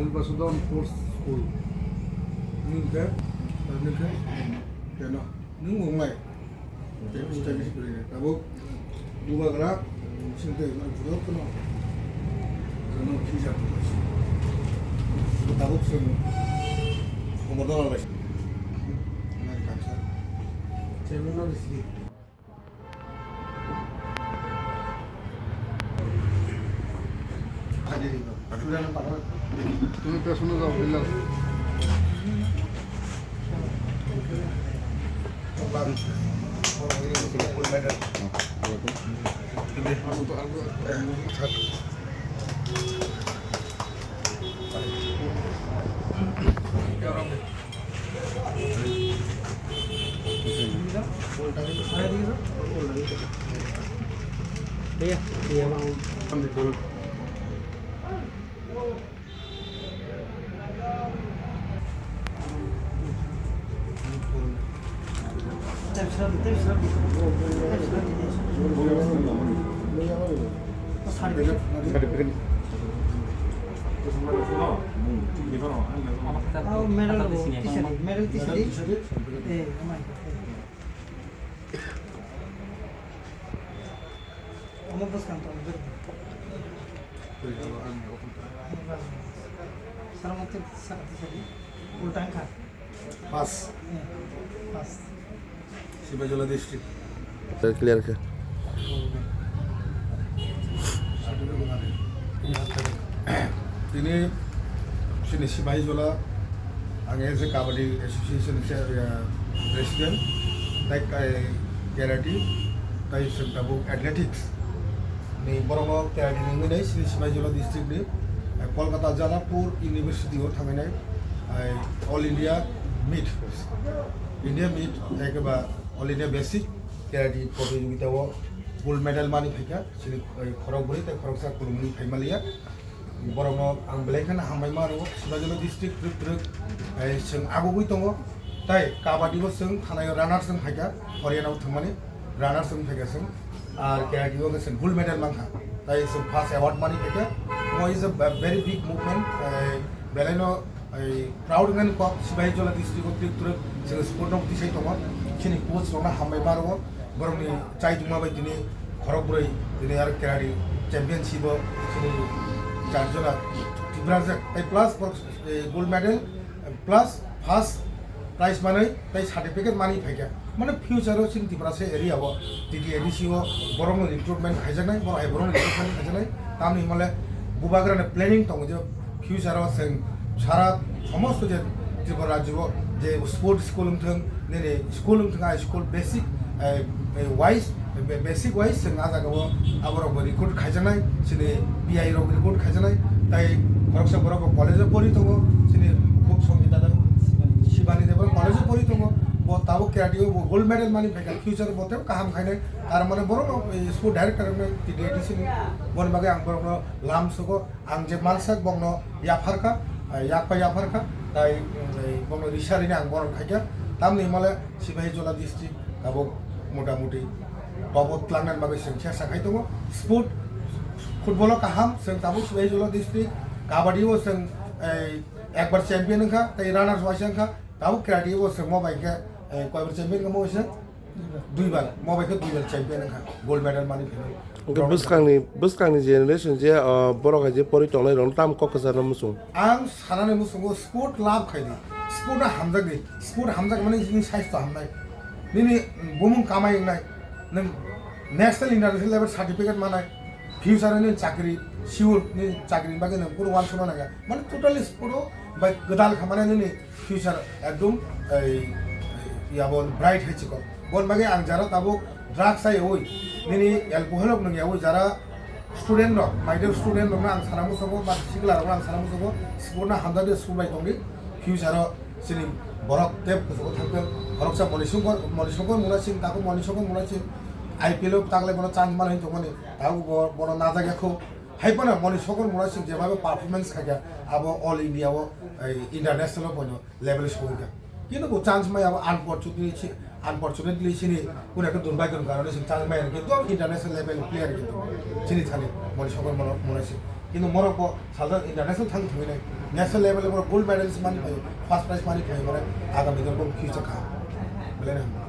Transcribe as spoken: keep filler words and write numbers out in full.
Basudon Sports School. Nung khe, nung khe, keno, nung wngnai. Tei bwskango se kwrwi tabuk bubagra sing tei borok phano jono khijak tabuk chwng komodo lai nai kansa. Chairman no risi. Tumi pesono jao, bilas. Medal tisari, medal tisari. Eh, amai. Omo bwskang tong. Sara mukti saka tisari. Ultang kha. Pass. Eh, pass. Sibajola district. Clear kha. Tini sini Sibajola, ang as a Kabaddi Association se, uh, President, tai, uh, Karate, tai sengtabo Athletics. Ni borokno Karate ni wngwi sini Sibajola district ni, uh, Kolkata Jadavpur University o thangwi nai, uh, All India Meet, India Meet, ekeba All India Basic Karate Protiyogita o gold medal mani phaikha, sini, uh, khorok bwrwi tai khoroksa kulumni phaimaliya. Borokno ang belai kheno hambai ma rwo, Sibajola district twrwk twrwk, eh, chwng agugwi tongo, tai kabaddi bo chwng thanai o runners wng phaikha, Haryana o thwngmani runners wng phaikha chwng, ar karate o khe chwng gold medal mankha, tai chwng first award mani phaikha, omo is a very big movement, eh, belaino, eh, proud wngnani kok, Sibajola district o twrwk twrwk chwng sport no tisai tongo, chini coach rokno hambai ma rwo, borokni chai tongma bai tini khorok bwrwi tini aro karate championship o chini charjona Tiprajak tai plus for, eh, gold medal plus first prize manwi tai certificate manwi phaikha. Mane future o chini Tiprasa area o T T A D C o borokno recruitment khaijaknai, borok hai borokno recruitment khaijaknai. Tamni hwnmale bubagrano planning tongo je future o chwng sara somosto je Tripura rajyo o je sport school wngthwng, nini school wngthwng, high school basic, eh, eh, wise, be-, basic wise chwng ah jaga o aborok bo recruit khaijaknai, chini B I rok recruit khaijaknai, tai khoroksa borok bo college o pori tongo, chini khub Songita Shivani Debra college o pori tongo, bo tabuk karate o bo gold medal mani phaikha, future bo tei kaham khainai, tar mane borok no, eh, sport director wngwi T T A D C ni, boni bagwi ang borok no lam sugo. Ang je mansak bokno yapharkha, eh, yakpa yapharkha, tai, mm, bokno risarini ang boron khaikha. Tamni hwnmale Sibajola district tabuk motamuti top o twlangnani bagwi chwng chesta khai tongo. Sport, football o kaham, chwng tabuk Sibajola district, kabaddi o chwng, eh, ekbar champion wngkha, tei runners waisa wngkha, tabuk karate o chwng mo bai khe, eh, koibar champion wngkha mo waisa? Duibar, mo bai khe duibar champion wngkha, gold medal mani phainai. Hwnkhe bwskangni, bwskangni generation je, ah, borok hai je pori tongnai rok tam kok kwchar no muchung. Ang sanani muchungo sport love khai di, sport no hamjak di, sport hamjak mani nini saisto hamnai, nini bumung kamai wngnai, nwng national international level certificate manai, future o nini chakri sure, nini chakri ni bagwi nwng kunu uansukma nangya, mane totally sport o bai gwdal kha mane nini future ekdom, ei, yabo bright hai chikon. Bon bagwi ang jara tabuk drugs ai oi, nini alcohol rok nung yaui jara student rok, minor student rok no ang sana musugo, ba sikla rok no ang sana musugo, sibor no hamjak de subai tongdi, future o chini borok tei kuchugo thangkhe, borok sa Moni Shankar, Moni Shankar Murasing, tako Moni Shankar Murasing, I P L o tagle bono chance manwi tongmani, tabuk bo, bono najak ya kho. Hai phano Moni Shankar Murasing jebabe performance khaikha, abo all India o, ei, international o bono level sokha. Kintu bo chance maya, abo unfortunately, unfortunately chini kuno ekta durbhagyo ni karone chini chance maya, kintu abo international level player kintu chini thani Moni Shankar Murasing. Kintu morok bo salsa international thang thangwi nai, national level o borok gold medalist mani phaio, first prize mani phaio, mane agami dino bo future kaham. Belai no hamya.